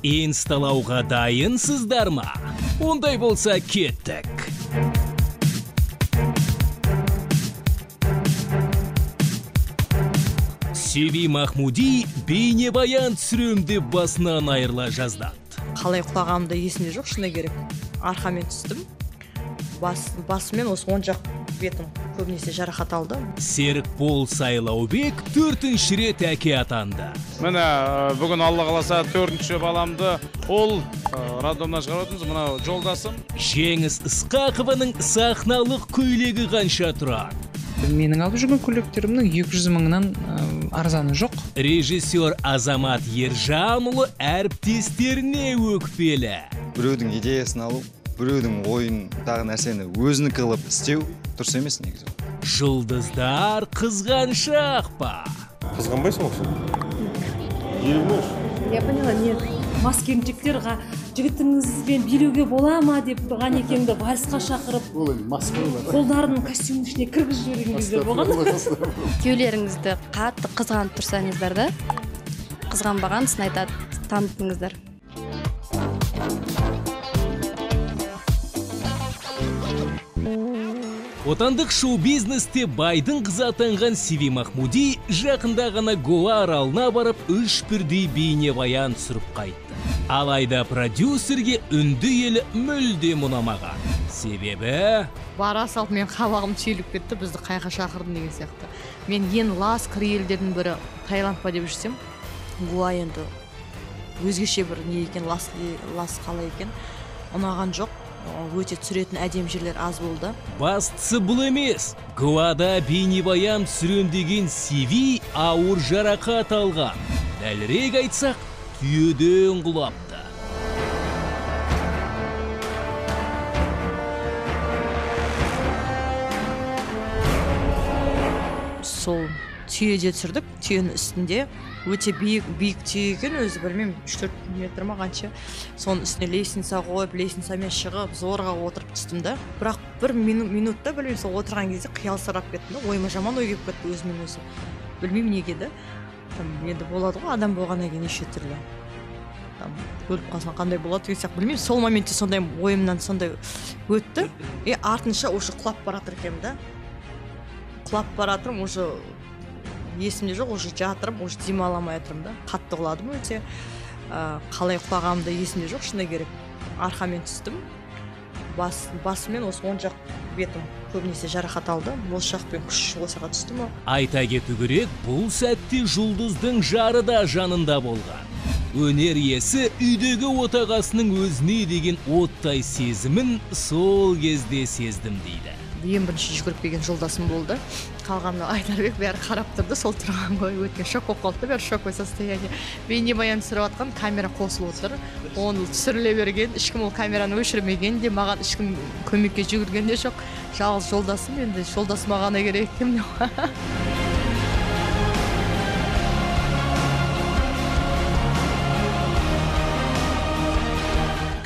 Инсталауға дайынсыздар ма? Ондай болса кеттік. Сиви Махмуди бейнебаян түсірем деп басынан айырыла жаздады. Қалай құлағанымда есімде жоқ, шыны керек. Арқамен түстім. Басымен осы оң жақ бетім көбінесе жарақат алды. Серікбол Сайлаубек 4-ші рет әке атанды. Міне, бүгін Алла қаласа 4-ші баламды ол роддомнан шығарып отырмыз. Мына жолдасым. Жеңіс Ысқақованың сахналық көйлегі қанша тұрады? Менің алып жүрген көйлектерімнің 200 мыңнан арзаны жоқ. Режиссер Азамат Ержанұлы әріптестеріне өкпелі. Біреудің идеясын алу, біреудің ойындағы нәрсені өзінікі қылып істеу дұрыс емес негізі. Жұлдыздар қызғаншақ па? Қызғанбайсың ғой сен? Не ревнуешь? Я поняла, нет. Мас келіншектер жігітіңізбен билеуге бола ма деп Ғанекеңді вальсқа шақырып, қолдарын костюмнің ішіне кіргізіп жіберген кездер болған. Күйеулеріңізді қатты қызғанып тұрсаңыздар да, қызғанбаған сын айтады, таныттыңыздар. Отандық шоу-бизнесте байдың қызы атанған Сиви Махмуди жақында ғана Гоа аралына барып 3 бірдей бейнебаян түсіріп қайтты. Алайда продюсерге үнді елі мүлдем ұнамаған. Себебі бара салып мен қабағым түйіліп кетті, бізді қайға шақырдың деген сияқты. Мен ең лас кір елдердің бірі Таиланд па деп жүрсем, Гоа енді өзгеше бір не екен, лас қала екен, ұнаған жоқ. Өте түсіретін әдемі жерлер аз болды. Бастысы бұл емес. Гоада бейнебаян түсірем деген Сиви ауыр жарақат алған. Дәлірек айтсақ, түйеден құлапты. Сол түйеде түсірдік, түйенің үстінде өте биік түйе екен, өзі білмеймін, 3-4 метр ма қанша. Соның үстіне лестница қойып, лестницамен шығып, зорға отырып түстім да. Бірақ бір минутта білмеймін, сол отырған кезде қиял сарап кеттім да, ойыма жаман ой келіп кетті өзімен өзім. Білмеймін неге да. Енді болады ғой, адам болғаннан кейін неше түрлі. Өліп қалсаң қандай болады деген сияқты, білмеймін, сол моментте сондай ойымнан сондай өтті. И артынша уже құлап бара жатыр екенмін да. Құлап бара жатырмын, уже есімде жоқ, уже жатырмын, уже демала алмай жатырмын да. Қатты құладым өте. Қалай құлағанымда есімде жоқ, шыны керек. Арқамен түстім. Басымен осы оң жақ бетім көбінесе жарақат алды. Осы жақпен күш осыға түстім. Айта кету керек, бұл сәтте жұлдыздың жары да жанында болған. Өнер иесі үйдегі отағасының өзіне деген оттай сезімін сол кезде сездім дейді. Ең бірінші жүгіріп келген жолдасым болды. Қалған Айдарбек бәрі қарап тұрды, сол тұрған ғой, өткен шок болып қалды, бәрі шоковое состояние. Бейнебаян түсіріп жатқан, камера қосылып отыр. Оны түсіріле берген, ешкім ол камераны өшірмеген де, маған ешкім көмекке жүгірген де жоқ. Жалғыз жолдасым, енді жолдасыма ғана керек екен.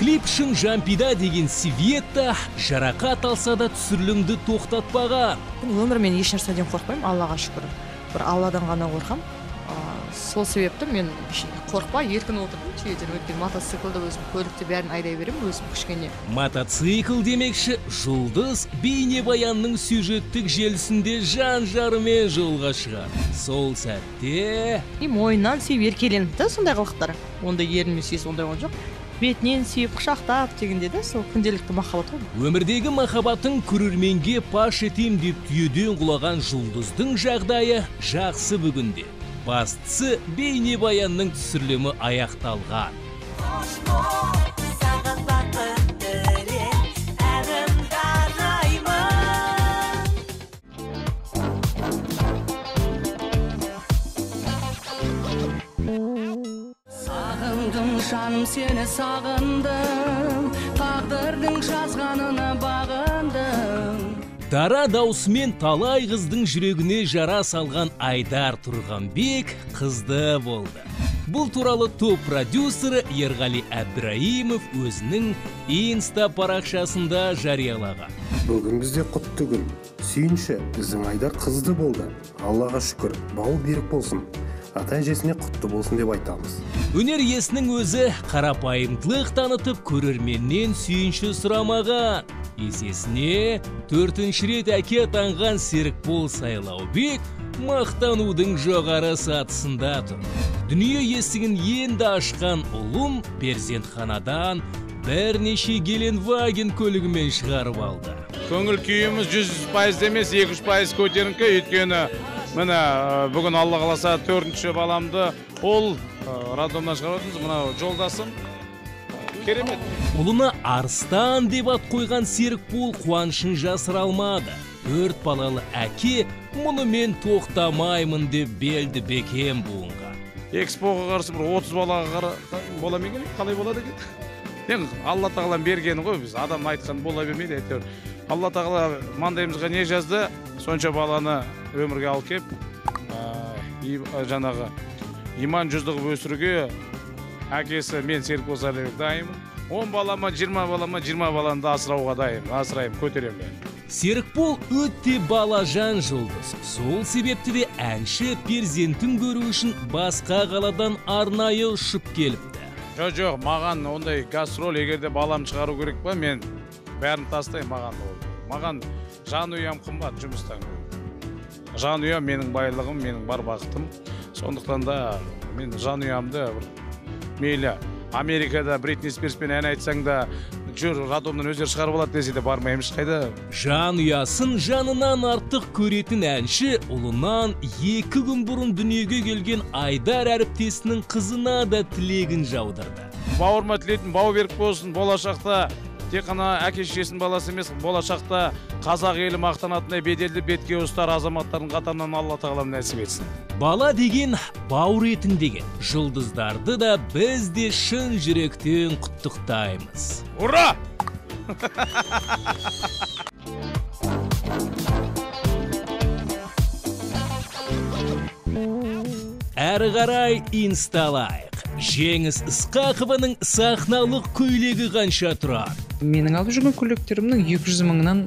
Клип үшін Жампида деген Светта жарақат алса да түсірілімді тоқтатпаған. Өмір мен еш нәрседен қорықпаймын, Аллаға шүкір. Бір Алладан ғана қорқам. Сол себепті мен қорықпай еркін отырдым түйеден. Өйткені мотоциклді өзім көлікті бәрін айдай беремін, өзім кішкене. Мотоцикл демекші, жұлдыз бейнебаянның сюжеттік желісінде жан-жарымен жолға шығады. Сол сәтте мойнынан сүйіп еркеленді да сондай қылықтар. Ондай ерінмен сүйсе ондай болған жоқ. Бетінен сүйіп, құшақтап дегенде де сол күнделікті махаббат қой. Өмірдегі махаббатын көрерменге паш етем деп түйеден құлаған жұлдыздың жағдайы жақсы бүгінде. Бастысы бейнебаянның түсірілімі аяқталған. Сағындым жаным сені сағындым, тағдырдың жазғанына бағындым. Дара даусымен талай қыздың жүрегіне жара салған Айдар Тұрғанбек қызды болды. Бұл туралы топ продюсері Ерғали Әбдірайымов өзінің инста парақшасында жариялаған. Бүгін бізде құтты күн. Сүйінші, біздің Айдар қызды болды. Аллаға шүкір, бауы берік болсын. Ата әжесіне құтты болсын деп айтамыз. Өнер иесінің өзі қарапайымдылық танытып, көрерменнен сүйінші сұрамаған. Есесіне 4-ші рет әке атанған Серікбол Сайлаубек мақтанудың жоғары сатысында тұр. Дүние есігін енді ашқан ұлын перзентханадан бірнеше Гелендваген көлігімен шығарып алды. Көңіл күйіміз 100% емес, 200% көтеріңкі, өйткені міне бүгін Алла қаласа 4-ші баламды ол роддомнан шығарып отырмыз. Мынау жолдасым. Керемет. Ұлына Арыстан деп ат қойған Серікбол қуанышын жасыра алмады. 4 балалы әке мұнымен тоқтамаймын деп белді бекем буынған. Экспоға қарсы бір 30 балаға бола ма екен? Қалай болады екен? Енді Алла тағаланың бергені ғой, біз адам айтқан бола бермейді әйтеуір. Алла тағала маңдайымызға не жазды, сонша баланы өмірге алып кеп, жаңағы иман жүзді қылып өсіруге әкесі мен Серікбол Сайлаубек дайынмын. 10 балама, 20 балама, 20 баланы да асырауға дайынмын, асыраймын, көтеремін. Серікбол өте балажан жұлдыз. Сол себепті де әнші перзентін көру үшін басқа қаладан арнайы ұшып келіпті. Жоқ, маған ондай гастроль, егер де балам шығару керек па, мен бәрін тастаймын, маған ол. Маған жанұям қымбат жұмыстан гөрі. Жанұям менің байлығым, менің бар бақытым. Сондықтан да мен жанұямды бір мейлі Америкада Бритни Спирспен ән айтсаң да, жүр, роддомнан өздері шығарып алады десе де бармаймын ешқайда. Жанұясын жанынан артық көретін әнші ұлынан 2 күн бұрын дүниеге келген Айдар әріптесінің қызына да тілегін жаудырды. Бауырыма тілейтін бау берік болсын, болашақта тек қана әке шешесінің баласы емес, болашақта қазақ елі мақтанатындай беделді бетке ұстар азаматтардың қатарынан Алла тағалам нәсіп етсін. Бала деген бауыр етің деген. Жұлдыздарды да біз де шын жүректен құттықтаймыз. Ура! Әрі қарай инсталайық. Жеңіс Ысқақованың сахналық көйлегі қанша тұрады? Менің алып жүрген көйлектерімнің 200 мыңнан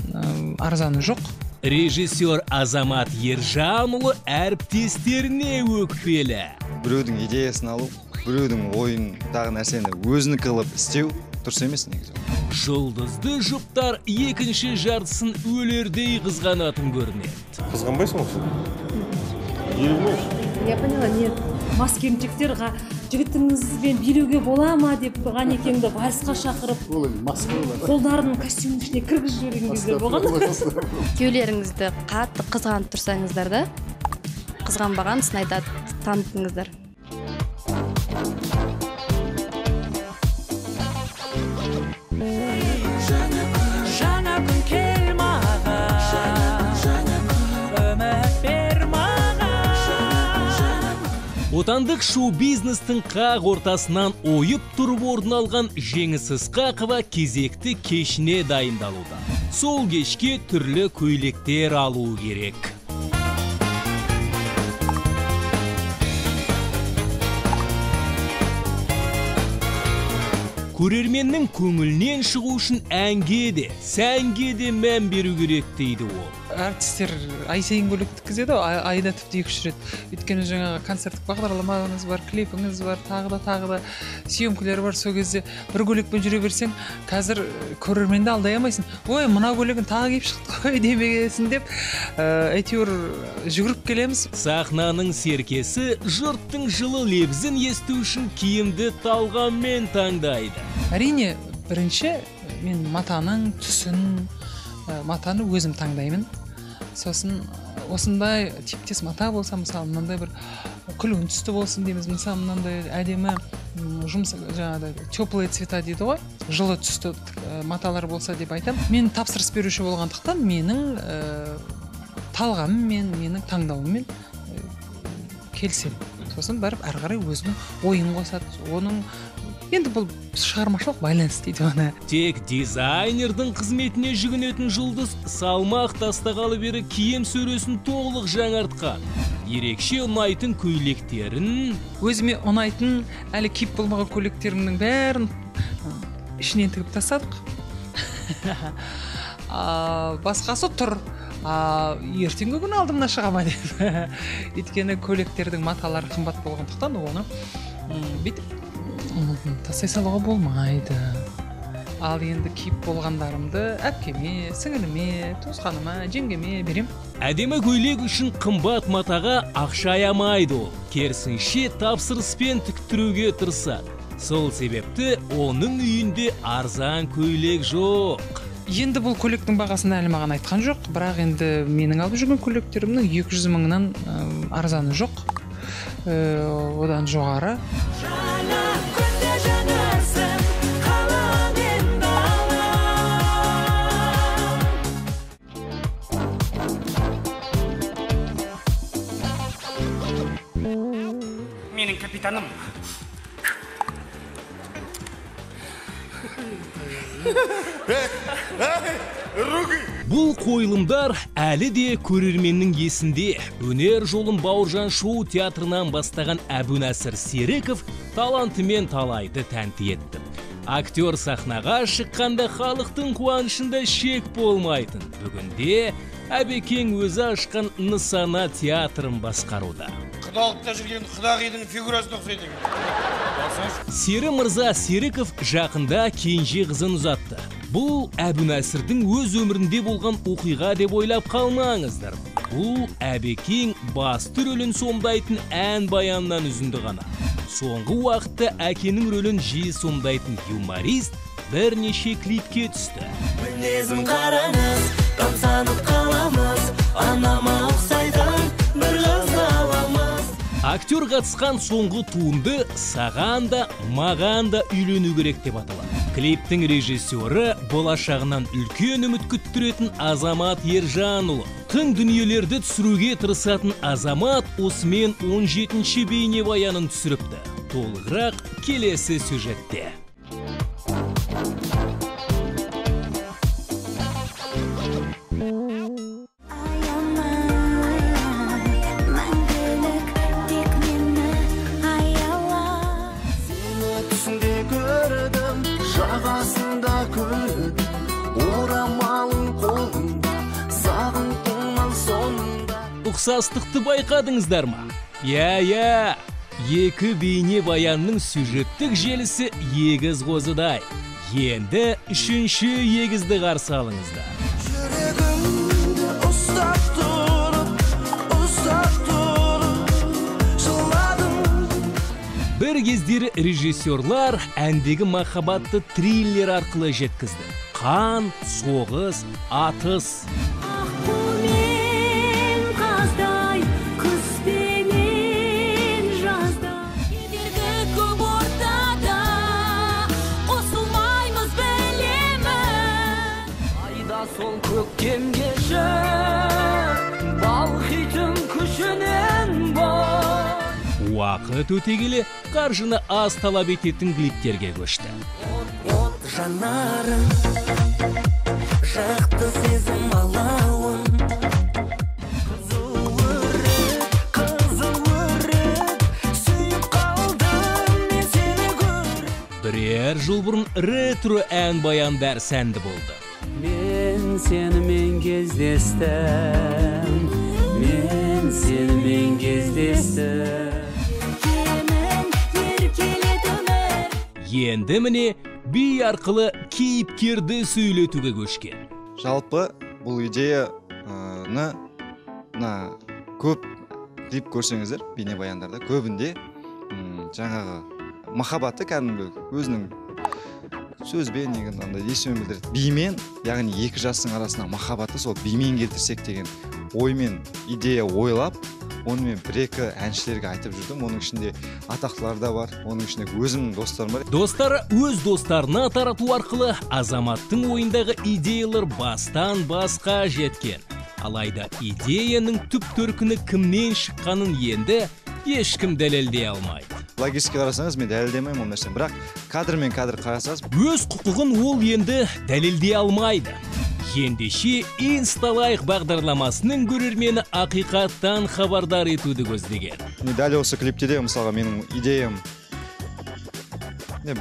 арзаны жоқ. Режиссер Азамат Ержанұлы әріптестеріне өкпелі. Біреудің идеясын алу, біреудің ойын, тағы нәрсені өзінікі қылып істеу дұрыс емес негізі. Жұлдызды жұптар екінші жартысын өлердей қызғанатын көрінеді. Қызғанбайсың ғой сен? Елу? Я поняла, нет. Мас келіншектер жігітіңізбен билеуге бола ма деп Ғанекеңді вальсқа шақырып, қолдарын костюмнің ішіне кіргізіп жіберген кездер болған. Күйеулеріңізді қатты қызғанып тұрсаңыздар да, қызғанбаған сын айтады, танытыңыздар. Жаңа күн кел маған, үміт бер маған. Отандық шоу-бизнестің қақ ортасынан ойып тұрып орын алған Жеңіс Ысқақова кезекті кешіне дайындалуда. Сол кешке түрлі көйлектер алу керек. Көрерменнің көңілінен шығу үшін әнге де, сәнге де мән беру керек дейді ол. Әртістер ай сайын көйлек тіккізеді, айда тіпті 2-3 рет. Өйткені жаңағы концерттік бағдарламаңыз бар, клипіңіз бар, тағы да тағы да съемкілер бар. Сол кезде бір көйлекпен жүре берсең, қазір көрерменді алдай алмайсың. Ой, мына көйлегін тағы киіп шықты ғой демегесін деп, әйтеуір жүгіріп келеміз. Сахнаның серкесі жұрттың жылы лебізін есту үшін киімді талғаммен таңдайды. Әрине, бірінші мен матаның түсін, матаны өзім таңдаймын. Сосын осындай типтес мата болса, мысалы, мынандай бір күлгін түсті болсын дейміз, мысалы, мынандай әдемі жұмыс, жаңағыдай теплые цвета дейді ғой, жылы түсті маталар болса деп айтам. Мен тапсырыс беруші болғандықтан менің талғамыммен, менің таңдауыммен келісемін. Сосын барып әрі қарай өзінің ойын қосады, оның енді бұл шығармашылық байланыс дейді оны. Тек дизайнердің қызметіне жүгінетін жұлдыз салмақ тастағалы бері киім сөресін толық жаңартқан. Ерекше ұнайтын көйлектерін, өзіме ұнайтын әлі киіп болмаған көйлектерімнің бәрін ішінен тігіп тастадық. Басқасы тұр. Ертеңгі күні алдымнан шыға ма деп. Өйткені көйлектердің маталары қымбат болғандықтан оны бүйтіп тастай салуға болмайды. Ал енді киіп болғандарымды әпкеме, сіңіліме, туысқаныма, жеңгеме берем. Әдемі көйлек үшін қымбат матаға ақша аямайды ол. Керісінше тапсырыспен тіктіруге тырысады. Сол себепті оның үйінде арзан көйлек жоқ. Енді бұл көйлектің бағасын әлі маған айтқан жоқ, бірақ енді менің алып жүрген көйлектерімнің 200 мыңнан арзаны жоқ, одан жоғары. Жаңа күнде жаңарсың, қала мен дала. Менің капитаным. Бұл қойылымдар әлі де көрерменнің есінде. Өнер жолын Бауыржан шоу театрынан бастаған Әбунәсір Серіков талантымен талайды тәнті етті. Актер сахнаға шыққанда халықтың қуанышында шек болмайтын. Бүгінде Әбекең өзі ашқан Нысана театрын басқаруда. Құдалықта жүрген құдағидың фигурасына ұқсайды екен. Сері мырза Серіков жақында кенже қызын ұзатты. Бұл Әбунәсірдің өз өмірінде болған оқиға деп ойлап қалмаңыздар. Бұл Әбекең басты рөлін сомдайтын ән баяннан үзінді ғана. Соңғы уақытта әкенің рөлін жиі сомдайтын юморист бірнеше клипке түсті. Мінезін қараңыз, тамсанып қаламыз, анама ұқсайтын бір қыз аламыз. Актер қатысқан соңғы туынды «Саған да, маған да үйлену керек» деп аталады. Клиптің режиссері болашағынан үлкен үміт күттіретін Азамат Ержанұлы. Тың дүниелерді түсіруге тырысатын Азамат осымен 17-ші бейнебаянын түсіріпті. Толығырақ келесі сюжетте. Ұқсастықты байқадыңыздар ма? Иә-иә, екі бейнебаянның сюжеттік желісі егіз қозыдай. Енді үшінші егізді қарсы алыңыздар. Жүрегімді ұстап тұрып, ұстап тұрып, жыладым. Бір кездері режиссерлар әндегі махаббатты триллер арқылы жеткізді. Қан, соғыс, атыс. Сол көктем кеші балқитын күшінен бой. Уақыт өте келе қаржыны аз талап ететін клиптерге көшті. От жанарың, жақты сезім алауын. Қызыл өрік, қызыл өрік, сүйіп қалдым мен сені көріп. Бірер жыл бұрын ретро ән баяндар сәнді болды. Мен сенімен кездестім, мен сенімен кездестім. Еркемін, еркелет өмір. Енді міне би арқылы кейіпкерді сөйлетуге көшкен. Жалпы бұл идеяны мына көп клип көрсеңіздер, бейнебаяндарда көбінде жаңағы махаббатты кәдімгі өзінің сөзбен деген андай есімен білдіреді. Бимен, яғни екі жастың арасына махаббатты сол бимен келтірсек деген оймен идея ойлап, онымен бір-екі әншілерге айтып жүрдім. Оның ішінде атақтылар да бар, оның ішінде өзімнің достарым бар. Достары өз достарына тарату арқылы Азаматтың ойындағы идеялар бастан басқа жеткен. Алайда идеяның түп төркіні кімнен шыққанын енді ешкім дәлелдей алмайды. Логически қарасаңыз, мен дәлелдемеймін ол нәрсені, бірақ кадр мен кадр қарасаңыз, өз құқығын ол енді дәлелдей алмайды. Ендеше Инсталайк бағдарламасының көрермені ақиқаттан хабардар етуді көздеген. Дәл осы клипте де мысалға менің идеям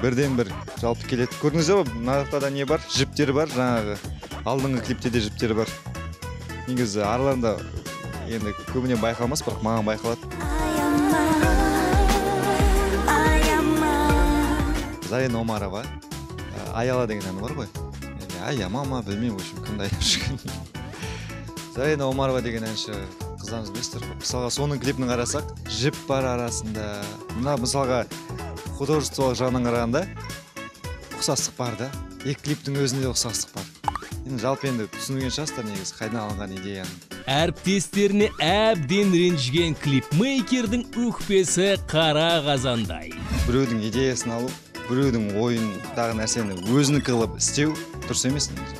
бірден бір жалпы келеді. Көрдіңіздер ғой, мына жақта да не бар? Жіптер бар, жаңағы алдыңғы клипте де жіптер бар. Негізі араларында енді көбіне байқалмас, бірақ маған байқалады. Зарина Омарова Аяла деген әні бар ғой. Аяма ма, білмеймін, в общем, кімді аяп жүргенін. Зарина Омарова деген әнші қыздарымыз білесіздер ғой. Мысалға, соның клипін қарасақ, жіп бар арасында. Мына мысалға художестволық жағынан қарағанда ұқсастық бар да. Екі клиптің өзінде ұқсастық бар. Енді жалпы енді түсінген шығарсыздар негізі қайдан алынған идеяны. Әріптестеріне әбден ренжіген клипмейкердің өкпесі қара қазандай. Біреудің идеясын алу, біреудің ойындағы нәрсені өзінікі қылып істеу дұрыс емес негізі.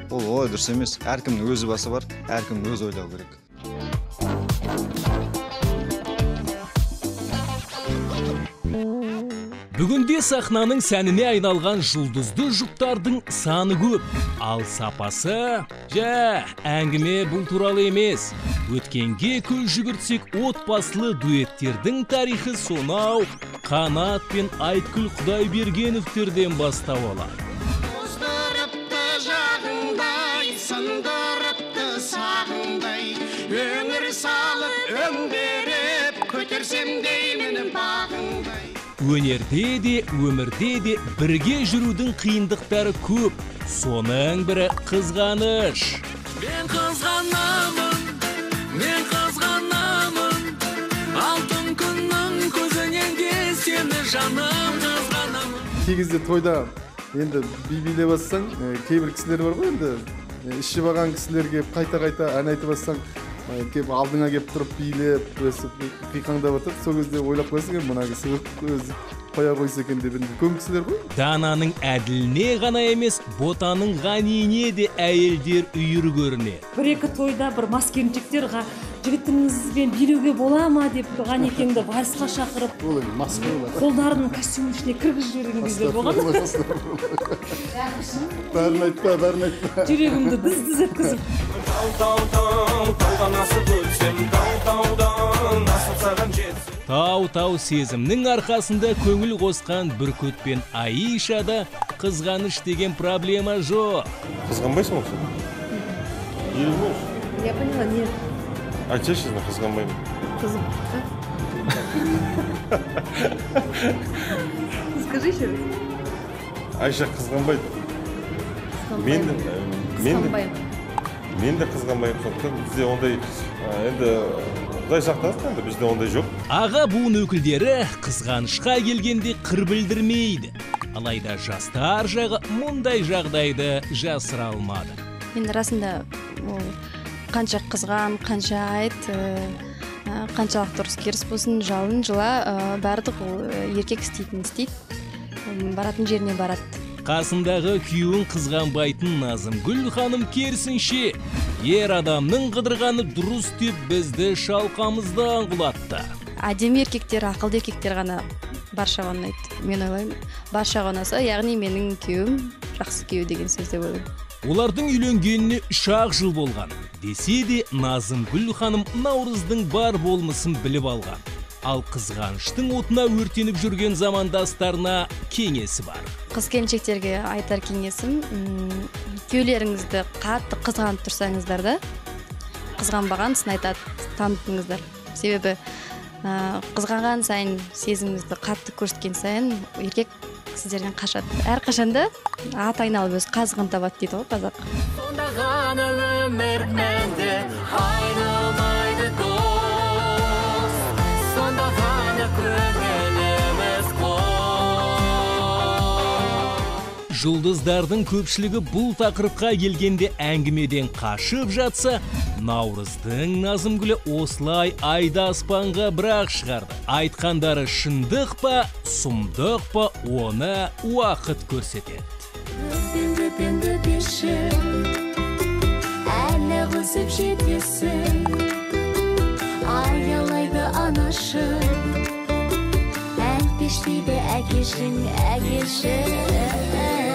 Ол олай дұрыс емес. Әркімнің өз басы бар, әркім өз ойлау керек. Бүгінде сахнаның сәніне айналған жұлдызды жұптардың саны көп, ал сапасы, жә, әңгіме бұл туралы емес. Өткенге көз жүгіртсек, отбасылы дуэттердің тарихы сонау Қанат пен Айткүл Құдайбергеновтерден бастау алады. Оздырыпты жағыңдай, сындырыпты сағыңдай, өңір салып өң беріп, көтерсем деймін бағыңдай. Өнерде де, өмірде де бірге жүрудің қиындықтары көп. Соның бірі қызғаныш. Мен қызғанамын, мен қызғанамын, алтын күннің көзінен де сені жаным қызғанамын. Кей кезде тойда енді би билеп бассаң, кейбір кісілер бар ғой енді, ішіп алған кісілер келіп қайта-қайта ән айтып бассаң, кеп алдыңа кеп тұрып билеп, өсіп қиқаңдап жатады. Сол кезде ойлап қоясың, мына кісі өзі қоя қойса екен деп. Енді үлкен кісілер ғой. Дананың әділіне ғана емес, ботаның ғаниіне де әйелдер үйір көрінеді. Бір-екі тойда бір мас келіншектер жігітіңізбен билеуге бола ма деп Ғанекеңді вальсқа шақырып, ол енді мас қой олар. Қолдарын костюмнің ішіне кіргізіп жіберген кездер болған. Бәрін айтпа, бәрін айтпа. Жүрегімді діз-діз еткізіп. Тау-таудан, таудан асып өтсем, тау-таудан асып саған жетсем. Тау-тау сезімнің арқасында көңіл қосқан Бүркіт пен Аишада қызғаныш деген проблема жоқ. Қызғанбайсың ғой сен? Не ревнуешь? Я поняла, нет. Айтшы, честно, қызғанбаймын. Қызым, Скажи еще раз. Айша қызғанбайды. Қызғанбаймын. Мен де қызғанбаймын, сондықтан бізде ондай, енді Құдай сақтасын, енді бізде ондай жоқ. Аға буын өкілдері қызғанышқа келгенде қыр білдірмейді. Алайда жастар жағы мұндай жағдайды жасыра алмады. Енді расында ол қанша қызған, қанша айт, қаншалықты ұрыс керіс болсын, жалын жыла, барлық ол еркек істейтін істейді, баратын жеріне барады. Қасындағы күйеуін қызғанбайтын Назымгүл ханым керісінше, ер адамның қыдырғаны дұрыс деп бізді шалқамыздан құлатты. Әдемі еркектер, ақылды еркектер ғана баршаға ұнайды. Мен ойлаймын, баршаға ұнаса, яғни менің күйеуім жақсы күйеу деген сөз деп ойлаймын. Олардың үйленгеніне 3-ақ жыл болған. Десе де Назымгүл ханым Наурыздың бар болмысын біліп алған. Ал қызғаныштың отына өртеніп жүрген замандастарына кеңесі бар. Қыз келіншектерге айтар кеңесім, күйеулеріңізді қатты қызғанып тұрсаңыздар да, қызғанбаған сын айтады, танытыңыздар. Себебі қызғанған сайын, сезіміңізді қатты көрсеткен сайын еркек сіздерден қашады. Әрқашанда ат айналып өз қазығын табады дейді ғой қазақ. Сонда ғана өмір әнді айнымайды дос, сонда ғана көңіліміз қос. Жұлдыздардың көпшілігі бұл тақырыпқа келгенде әңгімеден қашып жатса, Наурыздың Назымгүлі осылай айды аспанға бірақ шығарды. Айтқандары шындық па, сұмдық па, оны уақыт көрсетеді. Әлі қосып жетесің, аялайды анашың, әлпештейді әкешің, әкешің.